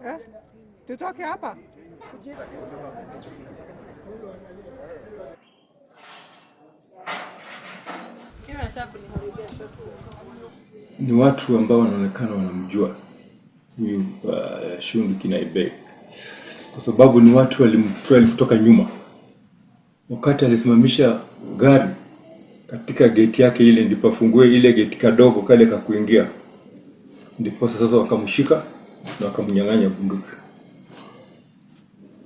Eh? Tutoke hapa. Ni watu ambao wanaonekana wanamjua huyu Shundu Kinaibei, kwa sababu ni watu walimtrail kutoka nyuma. Wakati alisimamisha gari katika geti yake ile, ndipo afungue ile geti kadogo kale ka kuingia, ndipo sasa wakamshika na wakamnyang'anya bunduki.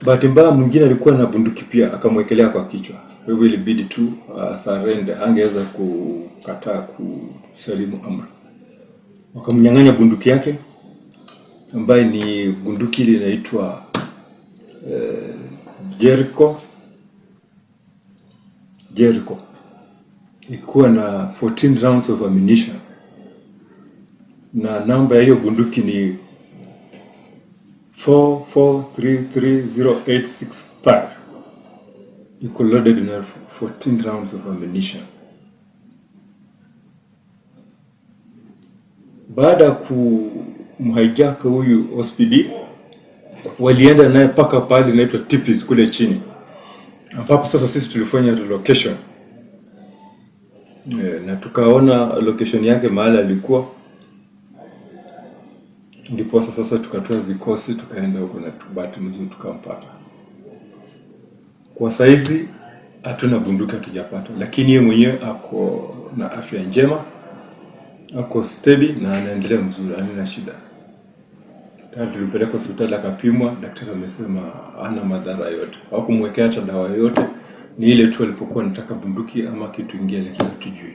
Bahati mbaya mwingine alikuwa na bunduki pia, akamwekelea kwa kichwa. Kwa hivyo ilibidi tu surrender, angeweza kukataa kusalimu amri. Wakamnyang'anya bunduki yake ambaye ni bunduki ile inaitwa Jericho. Jericho ilikuwa na 14 rounds of ammunition na namba ya hiyo bunduki ni 44330865, iko loaded na 14 rounds of ammunition. Baada ya kumhijack huyu OCPD, walienda naye mpaka pahali inaitwa Tipis kule chini, ambapo sasa sisi tulifanya relocation na tukaona location yake mahali alikuwa, ndipo sasa tukatoa vikosi tukaenda huko na bahati mzuri tukampata. Kwa saizi hatuna bunduki, hatujapata, lakini yeye mwenyewe ako na afya njema, ako steady na anaendelea mzuri, hana shida. Tayari tulipeleka hospitali akapimwa, daktari amesema hana madhara yote, hawakumwekea hata dawa yoyote, ni ile tu alipokuwa anataka bunduki ama kitu ingine, lakini hatujui.